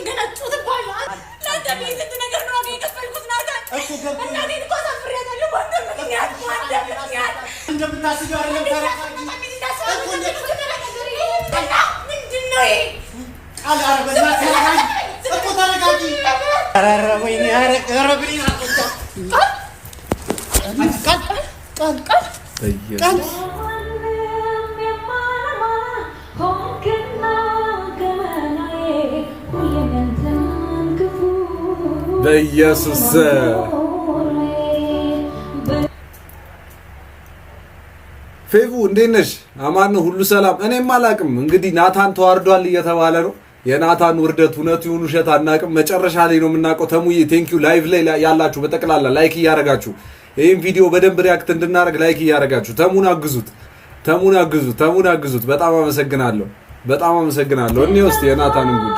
ገና ጡት እባላለሁ። ለአንተ ብዬ ስንት ነገር ነው ዋጋ የከፈልኩት ናታን። እናቴን እኮ አሳፍሬያታለሁ በአንተ ምክንያት፣ በአንተ ምክንያት። እንደምታስቢው አይደለም። ተረጋጊ። ምንድን ነው ይሄ? ቃል፣ ኧረ በእናትህ ተረጋጊ እኮ፣ ተረጋጊ። ኧረ ኧረ ወይኔ፣ ኧረ ኧረ ብሌን አልቆጣ ቃል ቃል ቃል ቃል። በኢየሱስ። ፌቡ እንዴት ነሽ? አማን ነው፣ ሁሉ ሰላም። እኔም አላቅም። እንግዲህ ናታን ተዋርዷል እየተባለ ነው። የናታን ውርደት እውነቱ ይሁን ውሸት አናቅም። መጨረሻ ላይ ነው የምናውቀው። ተሙዬ thank you። Live ላይ ያላችሁ በጠቅላላ like እያረጋችሁ፣ ይህን ቪዲዮ በደንብ react እንድናደርግ like እያረጋችሁ ተሙን አግዙት፣ ተሙን አግዙት፣ ተሙን አግዙት። በጣም አመሰግናለሁ፣ በጣም አመሰግናለሁ። እኔ ውስጥ የናታንን ጉድ።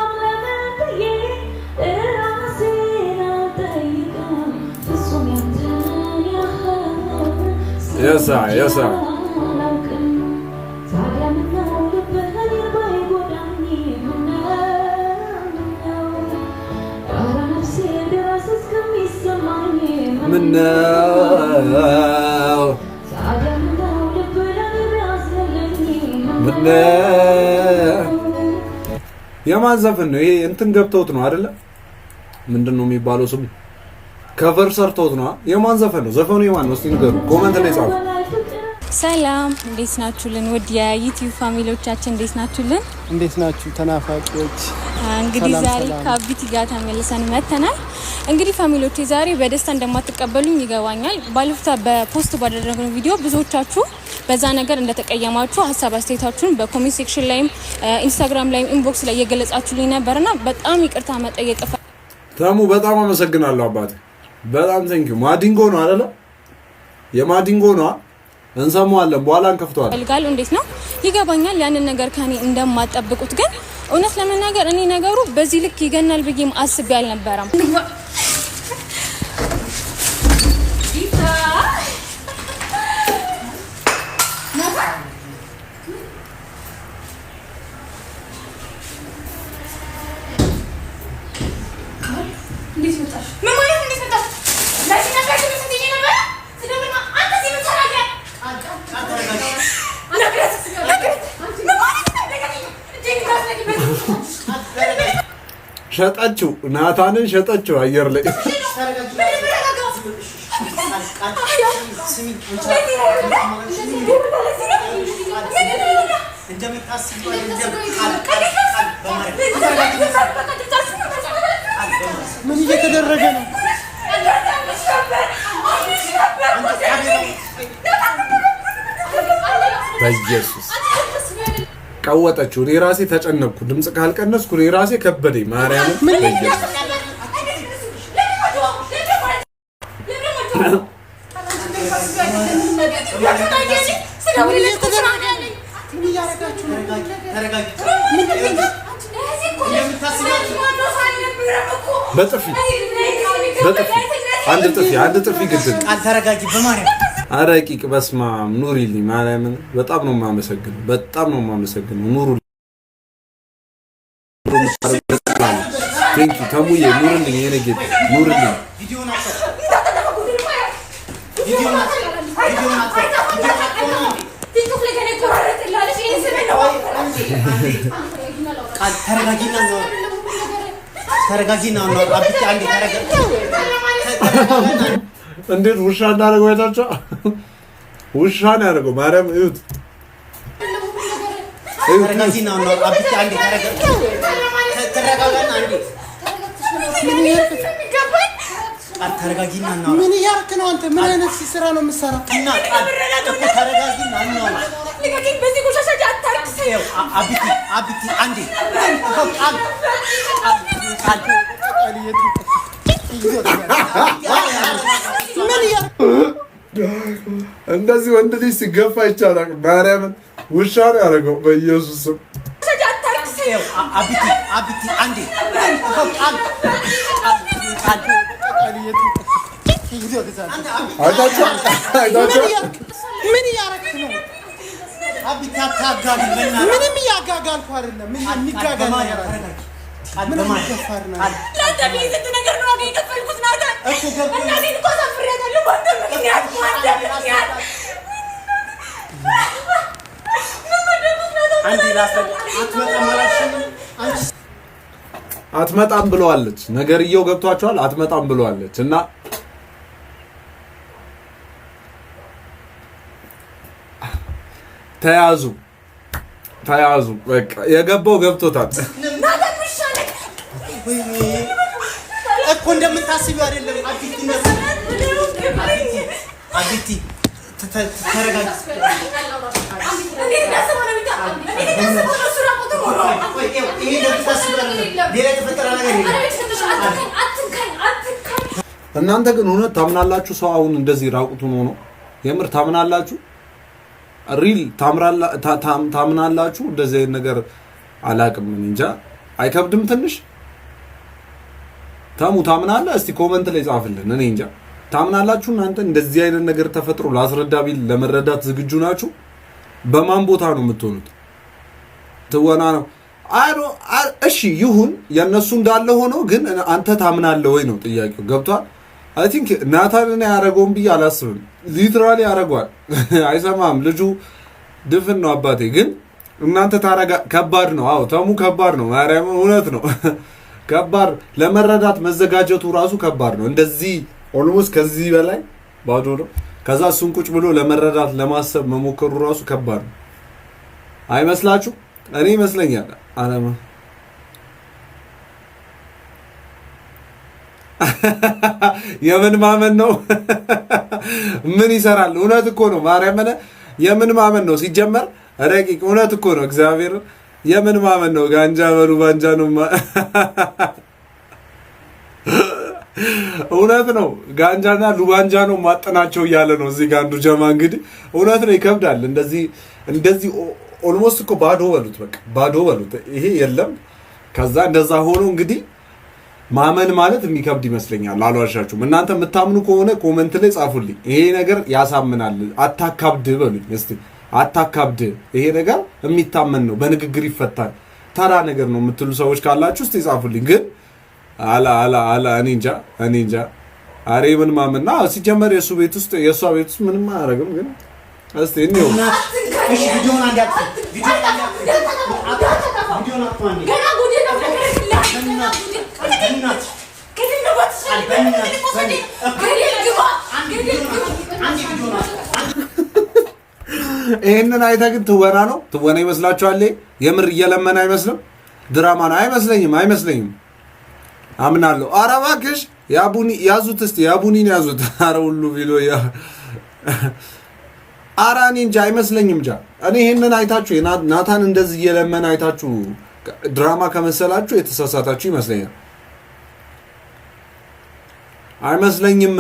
የሳ የሳ። ምነው ምነው? የማን ዘፈን ነው ይሄ? እንትን ገብተውት ነው አይደለ? ምንድን ነው የሚባለው ስሙ? Cover ሰርተውት ነው። የማን ዘፈን ነው? ዘፈኑ የማን ነው? እስቲ ንገሩ፣ comment ላይ ጻፉ። ሰላም፣ እንዴት ናችሁልን? ውድ የ YouTube family ዎቻችን እንዴት ናችሁልን? እንዴት ናችሁ ተናፋቂዎች? እንግዲህ ሰላም፣ ዛሬ ሰላም። ከአቢቲ ጋር ተመልሰን መጥተናል። እንግዲህ family ዎቼ ዛሬ በደስታ እንደማትቀበሉኝ ይገባኛል። ባለፉት በ post ባደረግነው ቪዲዮ ብዙዎቻችሁ በዛ ነገር እንደተቀየማችሁ ሀሳብ አስተያየታችሁን በ comment section ላይም ኢንስታግራም ላይም inbox ላይ እየገለጻችሁልኝ ነበርና በጣም ይቅርታ መጠየቅ ተሙ በጣም አመሰግናለሁ አባቴ፣ በጣም thank you። ማዲንጎ ነው አይደለ? የማዲንጎ ነው። እንሰማዋለን፣ በኋላ እንከፍተዋለን። እፈልጋለሁ። እንዴት ነው፣ ይገባኛል ያንን ነገር ከኔ እንደማጠብቁት፣ ግን እውነት ለመናገር እኔ ነገሩ በዚህ ልክ ይገናል ብዬም አስቤ አልነበረም። እንዴት መጣሽ? ምን ማለት እንዴት መጣሽ? ለዚህ ነገር ስትይ ነበረ? ስለምን አንተ እዚህ ምን ትሰራለህ? ነግረት ነግረት፣ ምን ማለት ነው? እጄን እንዳትነኪበት። ሸጠችው፣ ናታንን ሸጠችው አየር ላይ። ምን ምረጋጋው? እንደምታስቢው አይደለም። ቃል ቃል በማርያም። ምን እየተደረገ ነው? በኢየሱስ ቀወጠችው። እኔ ራሴ ተጨነቅኩ። ድምፅ ካልቀነስኩ እኔ ራሴ ከበደኝ። ማርያምን፣ በኢየሱስ። ምን እያደረጋችሁ ነው? ተረጋጊ። በጥፊ በጥፊ፣ አንድ ጥፊ፣ አንድ ጥፊ ግድ ነው። ቃል ተረጋጊ፣ በማርያም። አረቂቅ በስመ አብ፣ ኑሪልኝ። ማርያምን በጣም ነው የማመሰግነው። በጣም ነው የማመሰግነው። ኑሩ፣ thank you ተሙዬ፣ ኑርልኝ፣ የኔ ጌታ ኑርልኝ። ቪዲዮን አጥፋ። ቪዲዮን አጥፋ። ቪዲዮን አጥፋ። ቲክቶክ ላይ ገና ይቆራረጥልሃል። ይሄን ስም ነው። ቃል ተረጋጊና ነው፣ ተረጋጊና ነው። አብቲ አንዴ ተረጋጊ። እንዴት ውሻ እንዳደረገው አይታችሁ? ውሻ ነው ያደረገው። ማርያም እዩት፣ እዩት። ተረጋጊና ነው። አብቲ አንዴ ተረጋጊ። ተረጋጋና አንዴ። ቃል ተረጋጊና ነው። ምን እያደረክ ነው አንተ? ምን አይነት ስራ ነው የምትሰራው? እና ቃል እኮ ተረጋጊና ነው። ልቀቀኝ! በዚህ ቆሻሻ አታርክሰኝ! ይኸው አብቲ አብቲ አንዴ እኮ ቃል ቃል ቃል። ምን እያደረክ እንደዚህ ወንድ ልጅ ሲገፋ ይቻላል። ማርያምን ውሻ ነው ያደረገው። በኢየሱስ ስም። አታርክሰኝ! ይኸው አብቲ አብቲ አንዴ እኮ ቃል ቃል ቃል። አይታችሁ አይታችሁ። ምን እያደረክ ነው? አብቲ አታጋቢ በእናትህ። ምንም እያጋጋልኩ አይደለም። ምን የሚጋጋል በማርያም ነገር አለ? ተረጋጊ። ምን አይነት ደፋር ነው? ለአንተ ብዬ ስንት ነገር ነው ዋጋ የከፈልኩት ናታን። እናቴን እኮ አሳፍሬያታለሁ በአንተ ምክንያት፣ በአንተ ምክንያት። አትመጣም ብለዋለች። ነገርየው ገብቷቸዋል። አትመጣም ብለዋለች እና ተያዙ ተያዙ። በቃ የገባው ገብቶታል እኮ እንደምታስቢው አይደለም። አቢቲ ተረጋጊ። እናንተ ግን እውነት ታምናላችሁ? ሰው አሁን እንደዚህ ራቁቱን ሆኖ የምር ታምናላችሁ? Real ታምናላችሁ? እንደዚህ አይነት ነገር አላቅም፣ እንጃ። አይከብድም ትንሽ? ተሙ ታምናለህ? እስቲ comment ላይ ጻፍልን። እኔ እንጃ። ታምናላችሁ እናንተ እንደዚህ አይነት ነገር ተፈጥሮ ላስረዳ ቢል ለመረዳት ዝግጁ ናችሁ? በማን ቦታ ነው የምትሆኑት? ትወና ነው። እሺ ይሁን፣ የእነሱ እንዳለ ሆኖ ግን አንተ ታምናለህ ወይ ነው ጥያቄው። ገብቷል? I think ናታን እኔ ያደረገውን ብዬ አላስብም። Literally ያደረገዋል። አይሰማም ልጁ ድፍን ነው አባቴ። ግን እናንተ ታረጋ ከባድ ነው። አዎ ተሙ ከባድ ነው። ማርያም እውነት ነው ከባድ ለመረዳት መዘጋጀቱ ራሱ ከባድ ነው። እንደዚህ almost ከዚህ በላይ ባዶ ነው። ከዛ እሱን ቁጭ ብሎ ለመረዳት ለማሰብ መሞከሩ ራሱ ከባድ ነው። አይመስላችሁ? እኔ ይመስለኛል። አለማ የምን ማመን ነው? ምን ይሰራል? እውነት እኮ ነው። ማርያምን የምን ማመን ነው? ሲጀመር ረቂቅ እውነት እኮ ነው። እግዚአብሔር የምን ማመን ነው? ጋንጃ በሉ ባንጃ ነው። እውነት ነው። ጋንጃና ሉባንጃ ነው ማጠናቸው እያለ ነው እዚህ ጋር አንዱ ጀማ። እንግዲህ እውነት ነው፣ ይከብዳል። እንደዚህ እንደዚህ almost እኮ ባዶ በሉት፣ በቃ ባዶ በሉት። ይሄ የለም። ከዛ እንደዛ ሆኖ እንግዲህ ማመን ማለት የሚከብድ ይመስለኛል። አልዋሻችሁም። እናንተ የምታምኑ ከሆነ comment ላይ ጻፉልኝ። ይሄ ነገር ያሳምናል፣ አታካብድ በሉኝ እስቲ። አታካብድ፣ ይሄ ነገር የሚታመን ነው፣ በንግግር ይፈታል፣ ተራ ነገር ነው የምትሉ ሰዎች ካላችሁ እስቲ ጻፉልኝ። ግን አላ አላ አላ እኔ እንጃ እኔ እንጃ። አሬ ምን ማመን ነው ሲጀመር የእሱ ቤት ውስጥ የእሷ ቤት ውስጥ ምንም አያደርግም። ግን እስቲ እንየው። እሺ ቪዲዮውን አንዴ አጥፉ። ቪዲዮውን አጥፉ አንዴ። ይህንን አይተህ ግን ትወና ነው ትወና ይመስላችኋል? የምር እየለመነ አይመስልም? ድራማ ነው አይመስለኝም፣ አይመስለኝም። አምናለሁ። ኧረ እባክሽ ያቡኒ ያዙት፣ እስኪ ያቡኒን ያዙት። ኧረ ሁሉ ቢሎ ኧረ እኔ እንጃ አይመስለኝም። እንጃ እኔ ይህንን አይታችሁ ናታን እንደዚህ እየለመነ አይታችሁ ድራማ ከመሰላችሁ የተሳሳታችሁ ይመስለኛል። አይመስለኝም።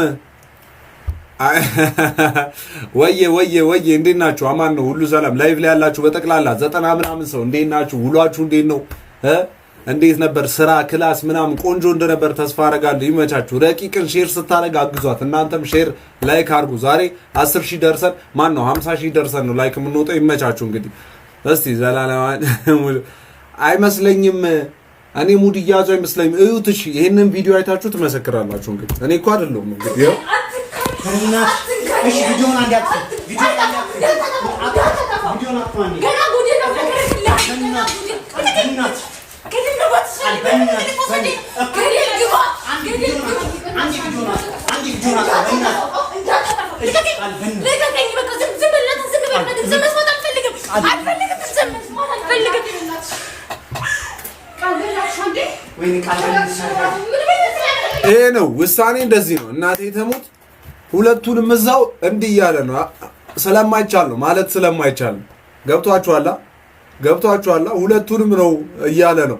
ወየ ወየ ወየ፣ እንዴት ናችሁ? አማን ነው ሁሉ ሰላም። Live ላይ ያላችሁ በጠቅላላ 90 ምናምን ሰው እንዴት ናችሁ? ውሏችሁ እንዴት ነው? እንዴት ነበር ስራ፣ class ምናምን? ቆንጆ እንደነበር ተስፋ አረጋለሁ። ይመቻችሁ። ረቂቅን share ስታደርግ አግዟት። እናንተም share like አድርጉ። ዛሬ 10 ሺህ ደርሰን ማን ነው 50 ሺህ ደርሰን ነው like የምንወጣው። ይመቻችሁ። እንግዲህ እስቲ ዘላለማ አይመስለኝም እኔ mood እያዙ አይመስለኝም። እዩት እሺ፣ ይሄንን ቪዲዮ አይታችሁ ትመሰክራላችሁ። እንግዲህ እኔ እኮ አይደለሁም እንግዲህ ይኸው እሺ ቪዲዮውን አንዴ አጥፉ። ቪዲዮውን አጥፉ አንዴ። ይሄ ነው ውሳኔ። እንደዚህ ነው እናቴ ተሙት። ሁለቱንም እዛው እንዲህ እያለ ነው። ስለማይቻል ነው ማለት ስለማይቻል ነው። ገብቷችኋላ? ገብቷችኋላ? ሁለቱንም ነው እያለ ነው።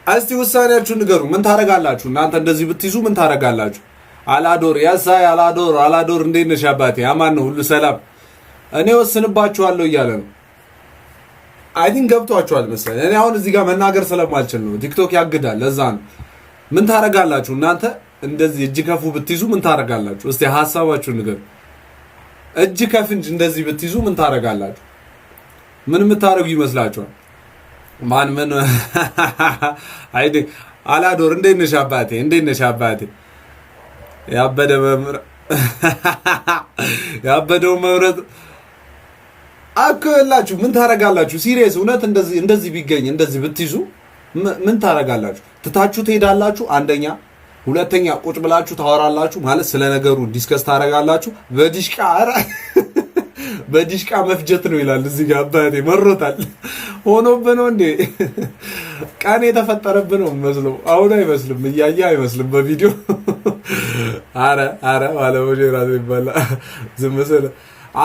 እስቲ ውሳኔያችሁን ንገሩ። ምን ታረጋላችሁ እናንተ? እንደዚህ ብትይዙ ምን ታረጋላችሁ? አላዶር ያሳይ አላዶር አላዶር፣ እንዴት ነሽ አባቴ? አማን ነው ሁሉ ሰላም። እኔ ወስንባችኋለሁ እያለ ነው። I think ገብቷችኋል መሰለኝ። እኔ አሁን እዚህ ጋር መናገር ስለማልችል ነው፣ ቲክቶክ ያግዳል። ለዛ ነው። ምን ታረጋላችሁ እናንተ? እንደዚህ እጅ ከፉ ብትይዙ ምን ታረጋላችሁ? እስቲ ሀሳባችሁን ንገሩ። እጅ ከፍንጅ እንደዚህ ብትይዙ ምን ታረጋላችሁ? ምን የምታደርጉ ይመስላችኋል? ማን ምን አይ አላዶር፣ እንዴት ነሽ አባቴ? እንዴት ነሽ አባቴ? ያበደ መምር ያበደው መምረጥ አከላችሁ ምን ታረጋላችሁ? Serious እውነት እንደዚህ እንደዚህ ቢገኝ፣ እንደዚህ ብትይዙ ምን ታረጋላችሁ? ትታችሁ ትሄዳላችሁ። አንደኛ፣ ሁለተኛ ቁጭ ብላችሁ ታወራላችሁ፣ ማለት ስለ ነገሩ discuss ታረጋላችሁ። በዲሽቃ፣ ኧረ በዲሽቃ መፍጀት ነው ይላል እዚህ ጋር አባቴ መሮታል። ሆኖብህ ነው እንዴ? ቀን የተፈጠረብህ ነው መስለው። አሁን አይመስልም፣ እያየ አይመስልም በቪዲዮ። አረ አረ ባለሞቼ ራሱ ይባላል ዝም ስለ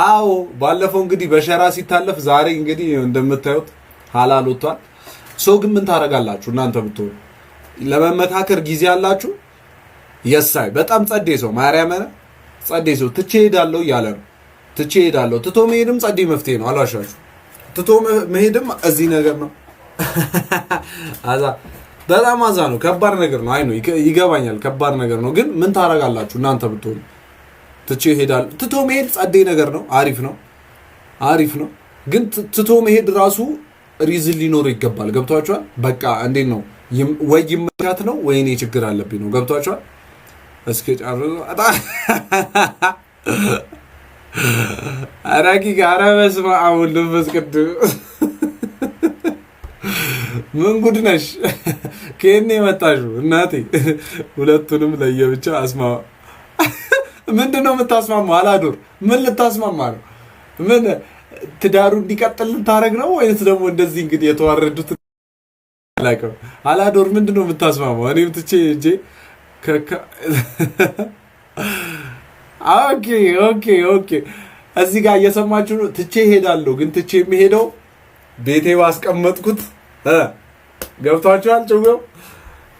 አዎ፣ ባለፈው እንግዲህ በሸራ ሲታለፍ፣ ዛሬ እንግዲህ እንደምታዩት ሀላል ወጥቷል። So ግን ምን ታደርጋላችሁ እናንተ ብትሆኑ? ለመመካከር ጊዜ አላችሁ? የሳይ በጣም ጸዴ ሰው፣ ማርያምን ጸዴ ሰው። ትቼ ሄዳለሁ እያለ ነው። ትቼ ሄዳለሁ። ትቶ መሄድም ጸዴ መፍትሄ ነው። አልዋሻችሁ። ትቶ መሄድም እዚህ ነገር ነው። አዛ በጣም አዛ ነው። ከባድ ነገር ነው። አይ ነው ይገባኛል። ከባድ ነገር ነው። ግን ምን ታደርጋላችሁ እናንተ ብትሆኑ? ትቼ ሄዳለሁ። ትቶ መሄድ ጸዴ ነገር ነው። አሪፍ ነው። አሪፍ ነው። ግን ትቶ መሄድ ራሱ reason ሊኖረው ይገባል። ገብቷችኋል? በቃ እንዴት ነው፣ ወይ ይመቻት ነው ወይ እኔ ችግር አለብኝ ነው። ገብቷችኋል? እስኪ ጨርሱ። ረቂቅ፣ ኧረ በስመ አብ ወወልድ ወመንፈስ ቅዱስ፣ ምን ጉድ ነሽ? ከየት ነው የመጣሽው እናቴ? ሁለቱንም ለየብቻ አስማማ። ምንድን ነው የምታስማማው? አላዶር ምን ልታስማማ ነው? ምን ትዳሩ እንዲቀጥል ልታደርግ ነው ወይንስ ደግሞ እንደዚህ እንግዲህ የተዋረዱት አላውቅም። አላዶር ምንድን ነው የምታስማማው? እኔም ትቼ እጄ okay። እዚህ ጋር እየሰማችሁ ነው። ትቼ እሄዳለሁ፣ ግን ትቼ የሚሄደው ቤቴ ባስቀመጥኩት ገብቷችኋል? ጭዌው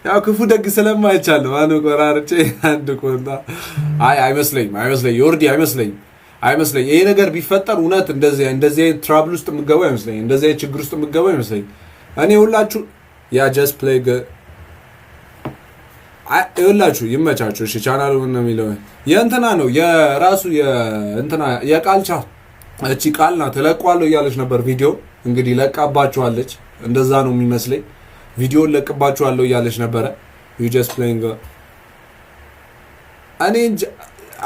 ያው ክፉ ደግ ስለማይቻል ማነው ቆራርጬ አንድ ቆንጣ። አይ አይመስለኝም፣ አይመስለኝም ዮርዲ፣ አይመስለኝም፣ አይመስለኝም። ይሄ ነገር ቢፈጠር እውነት እንደዚህ እንደዚህ አይነት trouble ውስጥ የምገባው አይመስለኝም። እንደዚህ አይነት ችግር ውስጥ የምገባው አይመስለኝም። እኔ ሁላችሁ yeah just play ይኸውላችሁ፣ ይመቻችሁ። እሺ ቻናሉ ምን ነው የሚለው? የእንትና ነው፣ የራሱ የእንትና የቃልቻ። እቺ ቃል ናት እለቀዋለሁ እያለች ነበር። ቪዲዮ እንግዲህ ለቃባችኋለች። እንደዛ ነው የሚመስለኝ። ቪዲዮን ለቅባችኋለሁ እያለች ነበረ። You just playing። እኔ እንጃ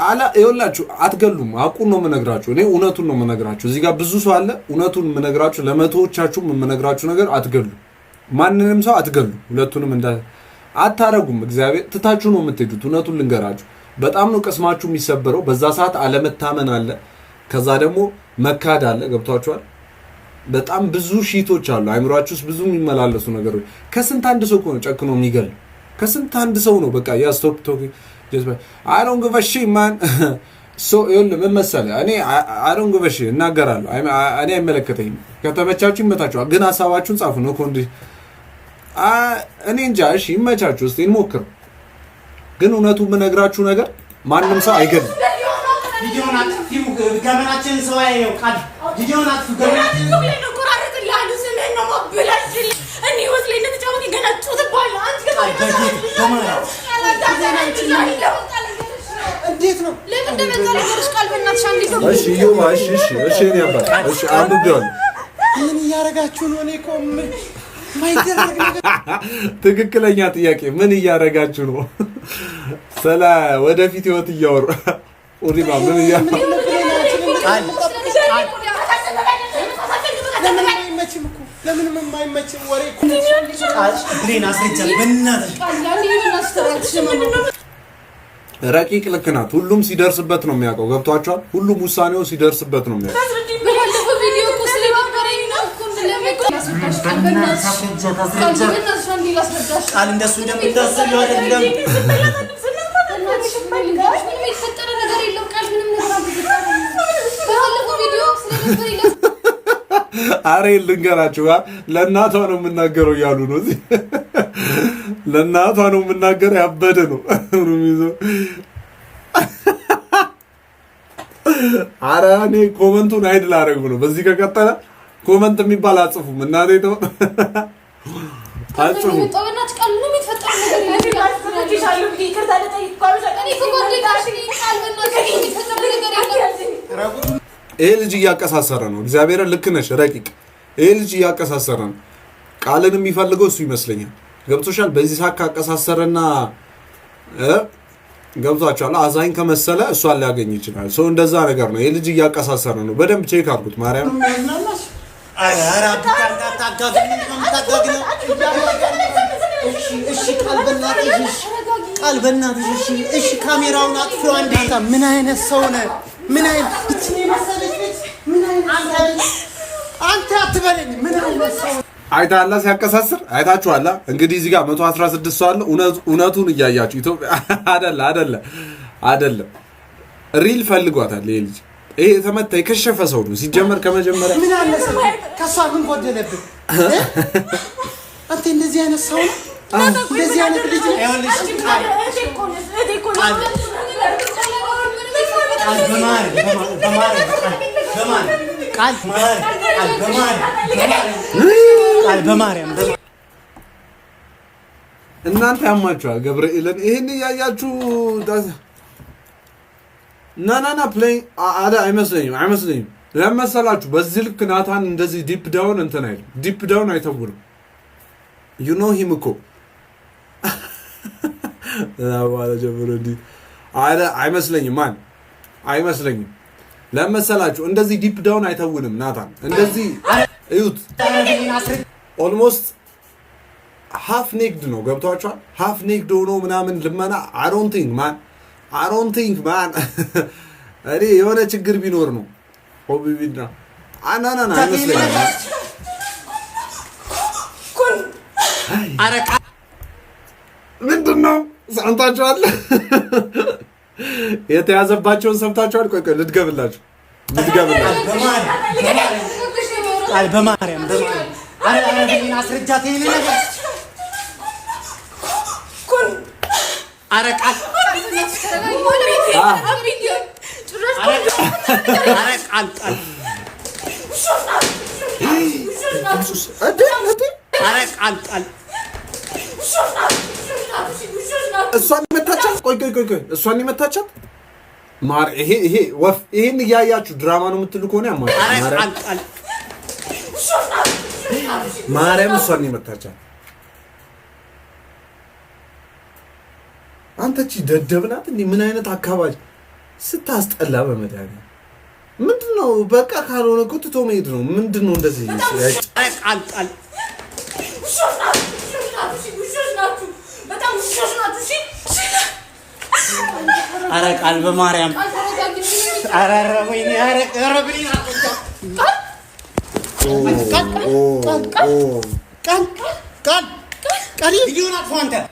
አላ ይኸውላችሁ፣ አትገሉም። አቁን ነው የምነግራችሁ። እኔ እውነቱን ነው የምነግራችሁ። እዚህ ጋር ብዙ ሰው አለ። እውነቱን የምነግራችሁ፣ ለመቶዎቻችሁም የምነግራችሁ ነገር አትገሉ። ማንንም ሰው አትገሉ። ሁለቱንም እንዳ አታረጉም። እግዚአብሔር ትታችሁ ነው የምትሄዱት። እውነቱን ልንገራችሁ፣ በጣም ነው ቅስማችሁ የሚሰበረው። በዛ ሰዓት አለመታመን አለ፣ ከዛ ደግሞ መካድ አለ። ገብቷችኋል? በጣም ብዙ shit ኦች አሉ አይምሯችሁ ውስጥ ብዙ የሚመላለሱ ነገሮች። ከስንት አንድ ሰው እኮ ነው ጨክኖ የሚገል፣ ከስንት አንድ ሰው ነው። በቃ yeah, stop talking, I don't give a shit, man. So ይኸውልህ ምን መሰለህ፣ እኔ I don't give a shit፣ እናገራለሁ። እኔ አይመለከተኝም። ከተመቻችሁ ይመታችኋል፣ ግን ሀሳባችሁን ጻፉ ነው ኮንዲ እኔ እንጃ። እሺ ይመቻችሁ፣ እስኪ እንሞክር። ግን እውነቱ የምነግራችሁ ነገር ማንም ሰው አይገልም። ቪዲዮን አጥፊው፣ ገመናችንን ሰው ያየው። ቃል ቪዲዮን አጥፊው፣ ገመናችንን ቆራርጥልሃለሁ። ስምህን ነው ማበላሽልህ። እኔ ህይወት ላይ እንደተጫወተ ገና ጮትብሃለሁ። አንተ እንዴት ነው? ለምን እንደመጣ ነገርሽ ቃል በእናትሽ አንዴ እሺ እዮባ፣ እሺ እኔ አባት፣ እሺ አንብቤዋለሁ። ምን እያደረጋችሁ ነው? እኔ እኮ ማይደረግ ነገር ትክክለኛ ጥያቄ፣ ምን እያደረጋችሁ ነው? ስለ ወደፊት ህይወት እያወሩ ኡሪባ ምን እያ ለምንም አይመችም እኮ፣ ለምንም የማይመችም ወሬ እኮ። ቃል ብሌን አስረጃል በእናትሽ። ረቂቅ ልክ ናት። ሁሉም ሲደርስበት ነው የሚያውቀው። ገብቷቸዋል። ሁሉም ውሳኔው ሲደርስበት ነው የሚያውቀው። በባለፈው ቪዲዮ እኮ ስለነበረኝ ነው እኮ ስለመጣ ቃል በእናትሽ፣ ቃል በእናትሽ አንዴ ላስረዳሽ። ቃል እንደሱ እንደምታስቢው አይደለም። በእናትሽ ምንም የተፈጠረ ነገር የለም። ቃል ምንም ነገር አልተፈጠረም። በባለፈው ቪዲዮ ስለነበረኝ አሬ ልንገራችሁ፣ ለእናቷ ነው የምናገረው እያሉ ነው። እዚህ ለእናቷ ነው የምናገረው። ያበደ ነው ይዘው። አረ እኔ comment ኡን hide ላደርግ ነው። በዚህ ከቀጠለ comment የሚባል አጽፉም። እናቴ ተው አጽፉም። በእናትሽ ቃል ምንም የተፈጠረ ነገር የለም። እኔ እኮ ጓደኛሽ ነኝ። ቃል በእናትሽ ምንም የተፈጠረ ነገር የለም። ይሄ ልጅ እያቀሳሰረ ነው። እግዚአብሔርን ልክ ነሽ ረቂቅ። ይሄ ልጅ እያቀሳሰረ ነው። ቃልን የሚፈልገው እሱ ይመስለኛል። ገብቶሻል? በዚህ ሰዓት ካቀሳሰረና ገብቷቸዋል። አዛኝ ከመሰለ እሷን ሊያገኝ ይችላል። ሰው እንደዛ ነገር ነው። ይሄ ልጅ እያቀሳሰረ ነው። በደንብ check አድርጉት። ማርያም። ኧረ አታጋግል፣ የምታጋግለው። እሺ እሺ፣ ቃል በእናትሽ፣ እሺ ቃል በእናትሽ፣ እሺ እሺ፣ ካሜራውን አጥፊው። አንዴ ምን አይነት ሰው ነህ? ምን አይነት እቺን የመሰለች ልጅ ምን አይነት አንተ አትበለኝ። ምን አይነት ሰው? አይታላ ሲያቀሳስር አይታችኋላ። እንግዲህ እዚህ ጋር 116 ሰው አለ። እውነቱን እያያችሁ ኢትዮጵያ አደለ አደለ አደለም። Real ፈልጓታል ይሄ ልጅ። ይሄ የተመታ የከሸፈ ሰው ነው ሲጀመር ከመጀመሪያ። ምን አለ ሰው ከእሷ ምን ጎደለብህ? አንተ እንደዚህ አይነት ሰው ነው? እንደዚህ አይነት ልጅ ነው? ይኸውልሽ ቃል ቃል በማርያም በማርያም ቃል በማርያም ቃል በማርያም። እናንተ ያማችኋል። ገብርኤልን ይህን እያያችሁ ናናና play አለ። አይመስለኝም፣ አይመስለኝም። ለመሰላችሁ በዚህ ልክ ናታን እንደዚህ deep down እንትን አይልም። Deep down አይተውንም። You know him እኮ በኋላ ጀምሮ እንዲህ አለ። አይመስለኝም man፣ አይመስለኝም። ለመሰላችሁ እንደዚህ deep down አይተውንም ናታን። እንደዚህ እዩት። Almost half naked ነው። ገብቷቸዋል። Half naked ሆኖ ምናምን ልመና I don't think man፣ I don't think man። እኔ የሆነ ችግር ቢኖር ነው ሆቢቢና አናናና አይመስለኝም። ምንድን ነው ሰምታችኋል? የተያዘባቸውን ሰምታችኋል? ቆይ ቆይ ልድገምላችሁ፣ ልድገምላችሁ። ቃል በማርያም በማርያም፣ ኧረ ኧረ አስረጃት ይሄን ነገር። ኧረ ቃል፣ ኧረ ቃል ቃል፣ ኧረ ቃል ቃል። እሷን የመታቻት፣ ቆይ ቆይ ቆይ ቆይ፣ እሷን የመታቻት ማር ይሄ ይሄ ወፍ ይሄን እያያችሁ ድራማ ነው የምትሉ ከሆነ ያማል። ቃል ቃል። ማርያም እሷን የመታቻት። አንተ ቺ ደደብ ናት እንዴ? ምን አይነት አካባጅ ስታስጠላ! በመድኃኒዓለም ምንድን ነው? በቃ ካልሆነ እኮ ትቶ መሄድ ነው። ምንድን ነው እንደዚህ? ቃል ቃል። ውሾች ናችሁ፣ ውሾች ናችሁ፣ በጣም ውሾች ናችሁ። ኧረ ቃል በማርያም፣ ኧረ ኧረ ወይኔ፣ ኧረ ኧረ ብሌን ቃል ቃል ቃል ቃል፣ ቪዲዮን አጥፋው አንተ።